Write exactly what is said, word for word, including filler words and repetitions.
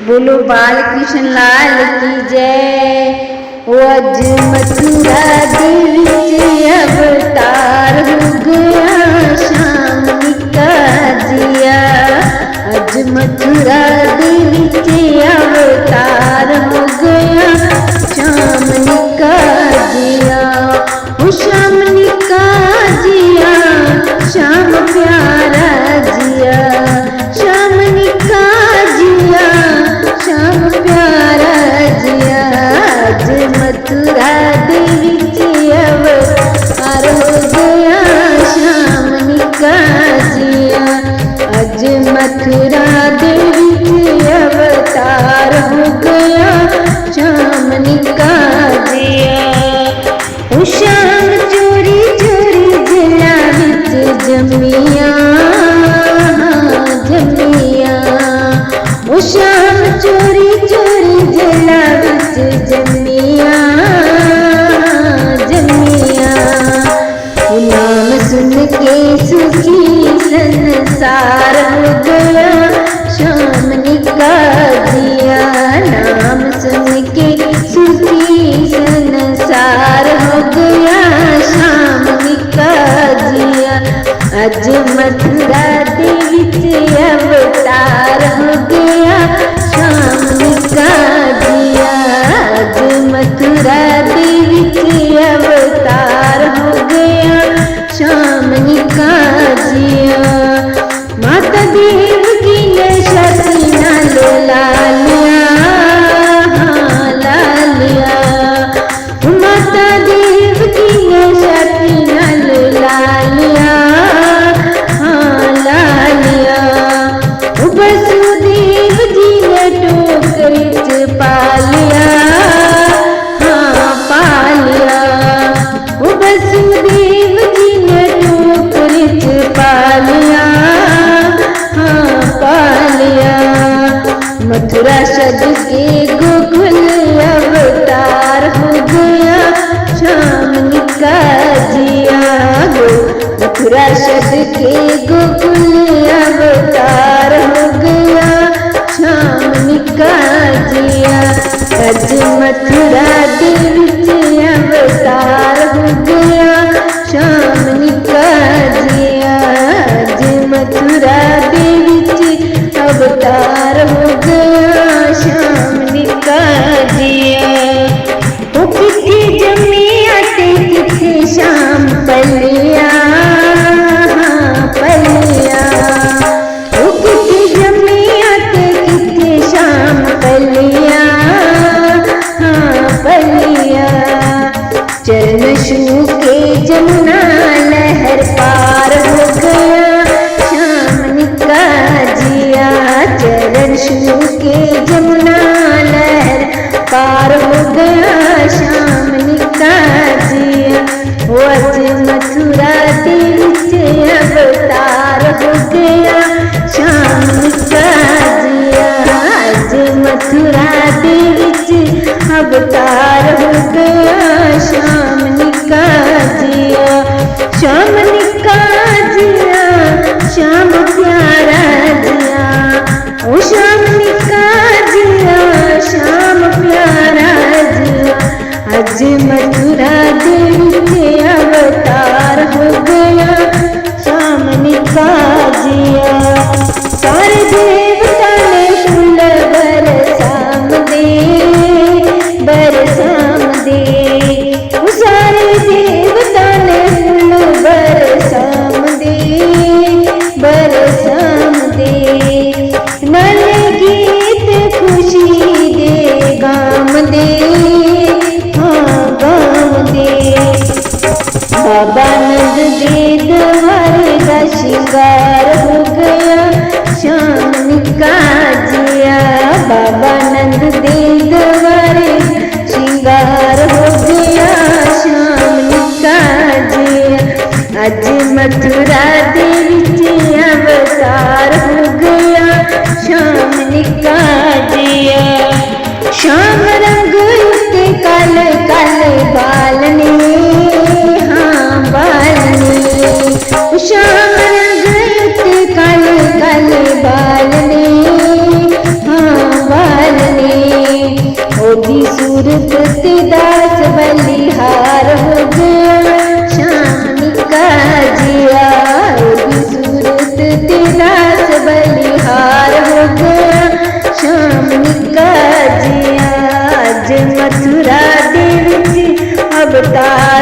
बोलो बाल कृष्ण लाल की जय। ओ अज मथुरा दे विच अवतार हो गया श्याम निका जिया। अज मथुरा दे विच अवतार हो गया श्याम निका जिया। ओ श्याम निका जिया, श्याम प्यारा जिया, श्याम निका जिया, श्याम प्यारा जिया। अज मथुरा दे विच अवतार हो गया श्याम निका जिया। अज मथुरा दे विच अवतार हो गया श्याम निका जिया। ओ श्याम चोरी चोरी जेला विच जम्मिया, जम्मिया। ओ श्याम चोरी चोरी जेला विच जम्मिया, जम्मिया। ओ नाम सुन के सुखी संसार हो गया श्याम निका जिया। नाम सुन के सुखी संसार हो गया श्याम निका जिया। अज मथुरा दे विच अवतार हो गया श्याम निका जिया। अज मथुरा दे विच अवतार हो गया श्याम निका जिया। माता देवकी ने छाती नाल ला लिया, हाँ, ला लिया। माता देवकी ने छाती नाल ला लिया, हाँ, ला लिया। ओ वसुदेव जी ने टोकरी च पा लिया, हाँ, पा लिया। ओ वसुदेव जी ने टोकरी च पा लिया, हाँ, पा लिया। मथुरा छड्ड के गोकुल अवतार हो गया श्याम निका जिया। गो-, मथुरा छड्ड के गोकुल अवतार हो गया श्याम निका जिया। अज मथुरा दे विच अवतार हो गया श्याम निका जिया। अज मथुरा दे विच अवतार हो गया श्याम निका जिया। ओ कित्थे जम्मिया ते कित्थे श्याम पलिया, हाँ, पलिया। ओ कित्थे जम्मिया ते कित्थे श्याम पलिया, हाँ, पलिया। चरण छू के जमुना लहर पार हो गया श्याम निका जिया। चरण छू के जमुना लहर पार हो गया श्याम निका जिया। ओ अज मथुरा दे विच अवतार हो गया श्याम निका जिया। अज मथुरा दे विच अवतार हो गया श्याम निका जिया। श्याम निका जिया, श्याम प्यारा जिया। ओ श्याम निका जिया, श्याम प्यारा जिया। अज मथुरा दे विच अवतार हो गया श्याम निका जिया। सारे देवता ने फुल बरसाम दे, बरसाम दे। ओ सारे देवता ने फुल बरसाम दे, बरसाम दे। नाले गीत खुशी दे गाम दे, हाँ, गाम दे। बाबा नंद दे दरबार दा श्रृंगार हो गया श्याम निका जिया। बाबा नंद दे दरबार श्रृंगार हो गया श्याम निका जिया। अज मथुरा दे विच अवतार हो गया श्याम निका जिया। श्याम रंग उत्ते काले काले बाल ने, हाँ, बाल ने। श्याम रंग उत्ते काले काले बाल ने, हाँ, बाल देवता